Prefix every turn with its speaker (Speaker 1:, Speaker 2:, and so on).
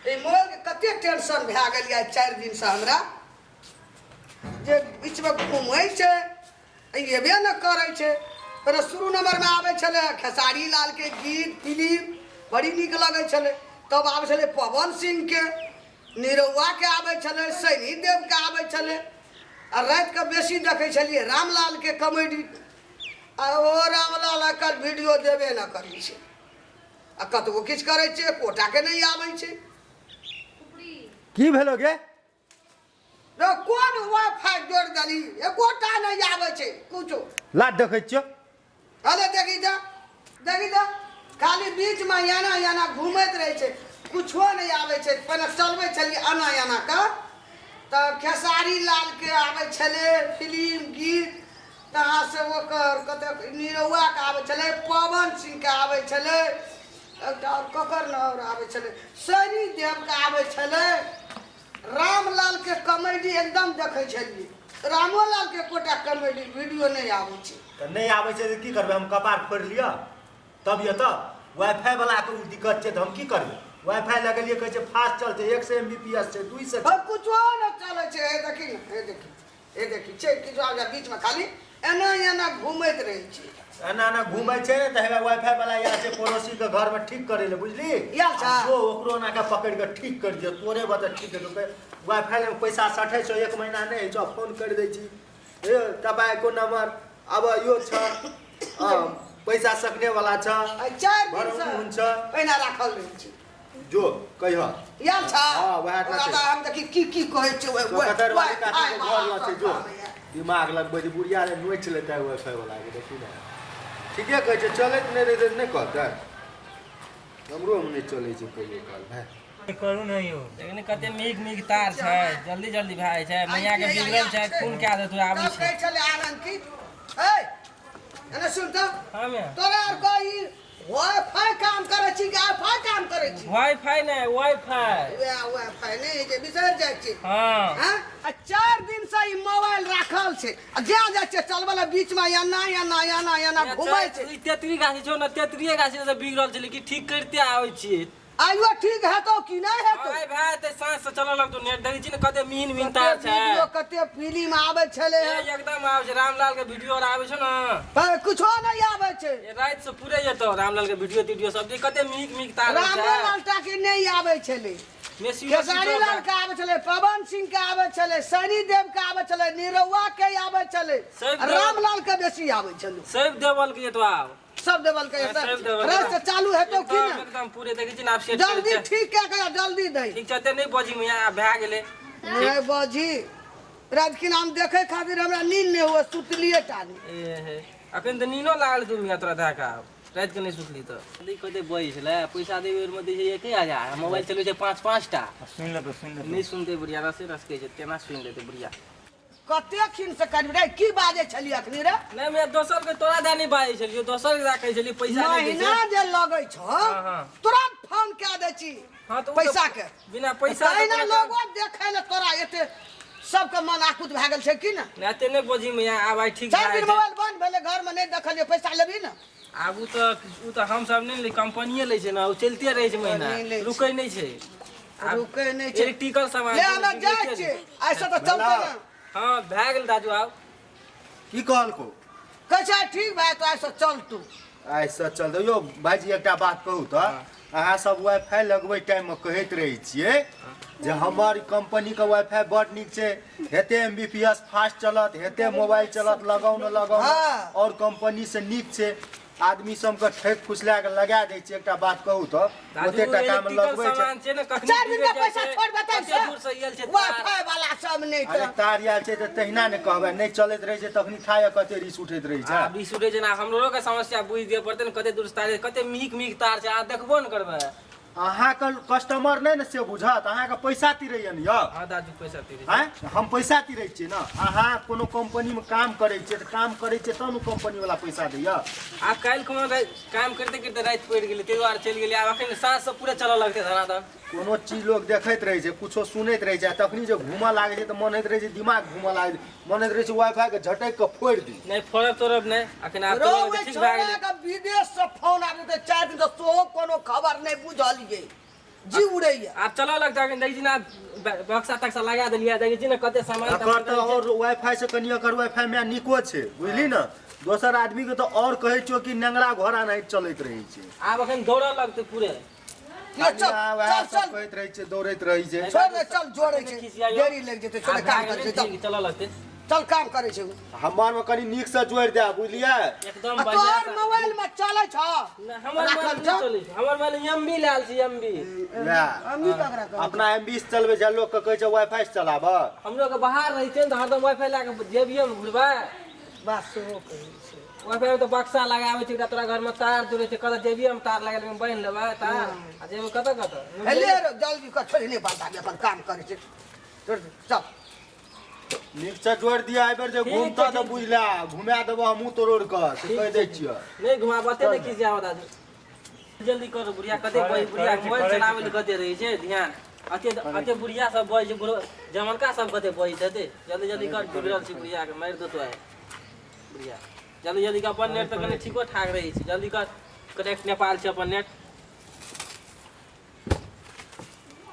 Speaker 1: एहि मोबाइलके कते टेंशन भए गेल यऽ 4 दिनसँ हमरा, जे बीचमे घूमै छै एबे ने करै छै। पहिले शुरू नम्बरमे आबै छलै खेसारी लालके गीत फिलिम बड़ी नीक लगै छलै, तब आबै छलै पवन सिंहके, निरहुआके आबै छलै, सैनी देवके आबै छलै, आ रातिके बेसी देखै छलियै रामलालके कॉमेडी। आ ओ रामलाल आइकाल्हि वीडियो देबे ने करै छै, आ कतबो किछु करै छै एकोटाके नहि आबै छै।
Speaker 2: की भेलो गे?
Speaker 1: रे कोन वाईफाई जोड़ि देली, एकोटा नहि आबै छै कुछो।
Speaker 2: ला देखै छियो।
Speaker 1: अरे देखी तऽ, देखी तऽ, खाली बीचमे एना एना घूमैत रहै छै, कुछो नहि आबै छै। पहिने चलबै छलियै एना एना कऽ तऽ खेसारी लालके आबै छलै फिलिम गीत, तहाँ से ओकर कतेक निरहुआके आबै छलै, पवन सिंहके आबै छलै, एकटा आओर ककर ने आओर आबै छलै, सनी देवके आबै छलै, रामलालके कॉमेडी एकदम देखै छलियै। रामोलालके एकोटा कॉमेडी वीडियो नहि आबै छै।
Speaker 2: तऽ नहि आबै छै तऽ की करबै हम? कपार फोड़ि लिअ तब यऽ तऽ वाईफाई वाला के ओ दिक्कत छै तऽ हम की करबै? वाईफाई लगेलियै, कहै छै फास्ट चलतै, 100 एम बी पी एस छै, 200
Speaker 1: छै। कुछो नहि चलै छै। हे देखी ने, हे देखी, हे देखी, छै किछु आब बीचमे खाली एना एना घूमैत रहै छै।
Speaker 2: एना एना घूमै छै ने तऽ हेबे वाईफाई वाला आयल छै पड़ोसी के घरमे ठीक करै लए, बुझली?
Speaker 1: आयल छै?
Speaker 2: जो ओकरो एना के पकड़ि कऽ ठीक करि दियौ, तोरे बता ठीक करि वाईफाई लए पैसा सठै छौ, एक महीना नहि होइ छौ, फोन करि दै छी, हे तपाईँको नम्बर अब यो छ, पैसा सक्ने वाला छ।
Speaker 1: आइ 4 दिन
Speaker 2: भराउनु
Speaker 1: से
Speaker 2: हुन्छ।
Speaker 1: पहिना राखल रहै छै।
Speaker 2: जो कहिह।
Speaker 1: आयल छ?
Speaker 2: हँ, वएह टा
Speaker 1: ओकरा
Speaker 2: छै।
Speaker 1: तऽ हम देखी की की कहै छै। ओहि- ओहि-
Speaker 2: कतरवाली
Speaker 1: ओहि-
Speaker 2: काकी के घर लग छै, जो
Speaker 1: आबैए।
Speaker 2: दिमाग लगबै छै बुढ़िया रे, नोचि लेतै वाईफाई वाला के। देखी ने, ठीके कहै छै, चलैत नहि रहै छै नहि कहतै। हमरो मे नहि चलै छै कहियो काल भाय।
Speaker 3: करू ने यौ।
Speaker 4: देखने कते नीक नीक तार छै, जल्दी जल्दी भए जाइ छै। मैया के बिगड़ल छै, फोन कए देतौ, आबै
Speaker 1: तब
Speaker 4: छै।
Speaker 1: कहै छलै आनंद की, ए एने सुन तऽ।
Speaker 4: हँ मैया।
Speaker 1: तोरा आर के ई वाईफाई काम करै छी कि आई काम करै छी?
Speaker 4: वाईफाई नहि, वाईफाई।
Speaker 1: वएह वाईफाई नहि जे बिसरि जाइ छी।
Speaker 4: हँ।
Speaker 1: हँ? आ 4 दिन से ई मोबाइल राखल छै आ जा जाइ छै चलबै लए, बीचमे एना एना एना एना घुमै छै।
Speaker 4: ई तेतरी गाछी छौ ने, तेतरीए गाछी से बिगड़ल छै, लेकिन ठीक करिते आबै छियै।
Speaker 1: आइयो ठीक हेतौ कि नहि हेतौ?
Speaker 4: आइ भए जेतै, साँझ से चलऽ लगतौ नेट। देखै छी ने कते मीन मीन
Speaker 1: कते
Speaker 4: तार छै।
Speaker 1: वीडियो कते फिल्म आबै छलै।
Speaker 4: ए, एकदम आबै छै, रामलाल के वीडियो आर आबै छै ने।
Speaker 1: पर कुछो नहि आबै छै।
Speaker 4: ए, राति से पूरे जेतौ रामलाल के वीडियो तीडियो सब। देख कते नीक नीक तार छै।
Speaker 1: रामलाल टा के नहि आबै छलै।
Speaker 4: मेसी
Speaker 1: खेसारी लाल के आबै छलै, पवन सिंह के आबै छलै, सनी देव के आबै छलै, निरहुआ के आबै छलै,
Speaker 4: सब
Speaker 1: रामलाल के बेसी आबै छलै।
Speaker 4: सब देवल के जेतौ आब।
Speaker 1: सब देवल के
Speaker 4: सब देवल के।
Speaker 1: राति से चालू हेतौ की
Speaker 4: एकदम
Speaker 1: ने?
Speaker 4: एकदम पूरे देखै छी ने आब सेट
Speaker 1: जल्दी
Speaker 4: करै छै।
Speaker 1: ठीक कए के जल्दी दही।
Speaker 4: ठीक छै, एते नहि बजी मियाँ, आब भए गेलै।
Speaker 1: नहि बजी, राति कि नाम देखै खातिर हमरा नींद नहि हुए, सुतलिए टा नहि।
Speaker 4: ए हे, अखन तऽ नीनो लागल तू मियाँ तोरा धए कऽ, आब राति के नहि सुतली तऽ नहि कते बजै छलै। पैसा देबै ओहिमे दै छै 1000, मोबाइल चलबै छै 5 5 टा।
Speaker 3: सुनि लेतौ, सुनि लेतौ।
Speaker 4: नहि सुनतै बुढ़िया, रसे रस कहै छै, केना सुनि लेतै बुढ़िया?
Speaker 1: कते खिन से करबी रे? की बाजै छलियै अखनी रे?
Speaker 4: नहि मियाँ, दोसर के तोरा दए नहि बाजै छलियौ, दोसर के दए कहै छलियै पैसा नहि दै
Speaker 1: महीना
Speaker 4: छै।
Speaker 1: जे लगै छौ,
Speaker 4: हाँ।
Speaker 1: तुरंत फोन कए दै छी
Speaker 4: हाँ, तऽ उ तऽ
Speaker 1: पैसा के।
Speaker 4: बिना पैसा के
Speaker 1: तहिना
Speaker 4: तोरा
Speaker 1: लोगो देखै ले तोरा एते सबके मन आकुत भए गेल छै की ने?
Speaker 4: नहि, एते नहि बजही मियाँ, आब आइ ठीक
Speaker 1: 4
Speaker 4: भए
Speaker 1: दिन
Speaker 4: जेतै।
Speaker 1: मोबाइल बंद भेलै, घरमे नहि देखलियै, पैसा लेबही ने?
Speaker 4: आब उ तऽ हमसब नहि लै, कंपनीये लै छै ने, उ चलिते रहै छै महीना,
Speaker 1: नहि लै छै।
Speaker 4: रुकै नहि छै। आब
Speaker 1: रुकै नहि छै।
Speaker 4: इलेक्ट्रिकल सामान
Speaker 1: ले
Speaker 4: छै,
Speaker 1: हमरा
Speaker 4: बिगड़िते
Speaker 1: जाइ
Speaker 4: रहै
Speaker 1: छियै
Speaker 4: छै।
Speaker 1: ऐसे तऽ चलतै ने।
Speaker 4: हँ, भए गेल दाजू आब।
Speaker 2: की कहलको?
Speaker 1: कहै छै ठीक भाइ, तो ऐसे चल तू।
Speaker 2: आइसँ चल दौ। यौ भाइजी, एकटा बात कहू तऽ, अहाँ सब वाईफाई लगबै टाइममे कहैत रहै छियै जे हमर कंपनीके वाईफाई बड नीक छै, हेते M B P S fast चलत, हेते मोबाइल चलत, लगाउ ने लगाउ ने,
Speaker 1: हाँ।
Speaker 2: और कंपनी से नीक छै। आदमी सबके ठकि फुसला कऽ लगा दै छै। एकटा बात कहू तऽ,
Speaker 4: दाजू,
Speaker 2: ओते टाकामे
Speaker 4: इलेक्ट्रिकल
Speaker 2: लगबै छै।
Speaker 4: सामान छै ने, कखनी
Speaker 1: 4 दिन
Speaker 4: बिगड़ि
Speaker 1: के
Speaker 4: जाइ
Speaker 1: पैसा
Speaker 4: छै,
Speaker 1: छोड़ बताइ
Speaker 4: कते दूर से आयल छै तार।
Speaker 1: वाईफाई वाला सब नहि
Speaker 2: अरे
Speaker 1: तऽ
Speaker 2: तार आयल छै तऽ तहिना ने कहबै, नहि चलैत रहै छै तखनी थाह कते रिस उठैत रहै छै।
Speaker 4: आब ई सुनै छै ने, हमरो के समस्या बुझि दिअ पड़तै ने, कते दूर से तार, कते मीक मीक तार छै, अहाँ देखबो ने करबै।
Speaker 2: अहाँके कस्टमर नहि ने से बुझत, अहाँके पैसा तिरैया ने यौ।
Speaker 4: हँ दाजू, पैसा तिरै।
Speaker 2: आँय, हम पैसा तिरै छियै ने। अहाँ कोनो कंपनीमे काम करै छियै तऽ काम करै छियै तब ने कंपनी वाला पैसा दैया।
Speaker 4: आब काल्हि खुमा काम करिते करिते राति पड़ि गेलै, ताहि दुआरे चलि गेलियै। आब एखन साँझ से पूरे चलऽ लगतै धनाधन।
Speaker 2: कोनो चीज लोक देखैत रहै छै, कुछो सुनैत रहै छै, आ तखनी जे घूमऽ लागै छै तऽ मन होइत रहै छै, दिमाग घूमऽ लागै छै, मन होइत रहै छै वाईफाई के झटकि कऽ फोड़ि दी।
Speaker 4: नहि फोड़ब तोड़ब नहि अखन, आब
Speaker 1: रौ
Speaker 4: तोड़ब
Speaker 1: ओहि
Speaker 4: ठीक भए गेलै।
Speaker 1: छौड़ाके विदेश से फोन आबि जेतै 4 दिन से, सेहो कोनो खबर नहि बुझलियै। जी उड़ैया।
Speaker 4: आब चलऽ लगतै अखन, देखै छी ने, बक्सा तक्सा लगा देलियै, देखै छी ने कते सामान।
Speaker 2: एकर तऽ और वाईफाई से कनि एकर वाईफाई में नीको छै, बुझली ने? दोसर आदमी के तऽ और कहै छियौ कि नेंगरा घोड़ा नहि चलैत रहै छै।
Speaker 4: आब अखन दौड़ऽ लगतै पूरे।
Speaker 1: ले चल।
Speaker 2: अहाँ वएह
Speaker 1: चल
Speaker 2: सब
Speaker 1: चल।
Speaker 2: कहैत रहै छै, दौड़ैत रहै छै।
Speaker 1: छोड़ दे, चल, जोड़ै छै।
Speaker 4: खिसियाइयो।
Speaker 1: देरी लागि जेतै, छोड़,
Speaker 4: आब
Speaker 1: काम
Speaker 4: भए
Speaker 1: करै
Speaker 4: गेलै,
Speaker 1: छै, चल।
Speaker 4: ठीक, चलऽ लगतै।
Speaker 1: चल, काम करै छै।
Speaker 2: हमर में कनि नीक से जोड़ि दे, बुझलियै?
Speaker 4: एकदम
Speaker 1: आ
Speaker 4: बढ़िया।
Speaker 1: तोहर मोबाइल में चलै छ?
Speaker 4: नहि, हमर
Speaker 1: राखल
Speaker 4: मोबाइल
Speaker 1: छौ?
Speaker 4: नहि चलै छै। हमर मोबाइल एम बी लायल छै, एम बी।
Speaker 2: वएह।
Speaker 1: हमही ककरा कहबै?
Speaker 2: अपना एमबी से चलबै छै, लोक के कहै छै वाईफाई से चलाबऽ।
Speaker 4: हमरो के बाहर रहै छै ने तऽ हरदम वाईफाई लए कऽ जेबिये मे घुरबै।
Speaker 1: बात सेहो कहै छै।
Speaker 4: वाईफाई मे तऽ बक्सा लगाबै छै एकटा, तोरा घर मे तार जुड़ै छै, कतऽ जेबिये मे तार लगायल ओहिमे बान्हि लेबै तार आ जेबै कतऽ कतऽ।
Speaker 1: हे ले रे, जल्दी कर, छोड़ नहि बात, आबि अपन काम करै छै, छोड़ दे, चल।
Speaker 2: नीक से जोड़ि दिअ एहि बेर जे
Speaker 4: ठीक
Speaker 2: घूमतऽ
Speaker 4: छै,
Speaker 2: तऽ
Speaker 4: ठीक।
Speaker 2: बुझला घुमा देबो हमहूँ तोड़ोड़ कऽ से कहि दै छियऽ।
Speaker 4: नहि घुमाब, ओते नहि खिसियाबऽ दादू, जल्दी करू। बुढ़िया कते
Speaker 3: करै-
Speaker 4: बजै, बुढ़िया
Speaker 3: करै छी,
Speaker 4: मोबाइल
Speaker 3: करै छी,
Speaker 4: चलाबै लए कते रहै छै ध्यान, अते अते बुढ़िया सब बजै छै, बुढ़ जमनका सब कते बजैत हेतै। जल्दी जल्दी कर, बिगड़ल छै बुढ़िया के, मारि देतो आइ बुढ़िया। जल्दी जल्दी कर, अपन नेट तऽ कनि ठीको ठाक रहै छै। जल्दी कर, कनेक्ट नेपाल छै अपन नेट।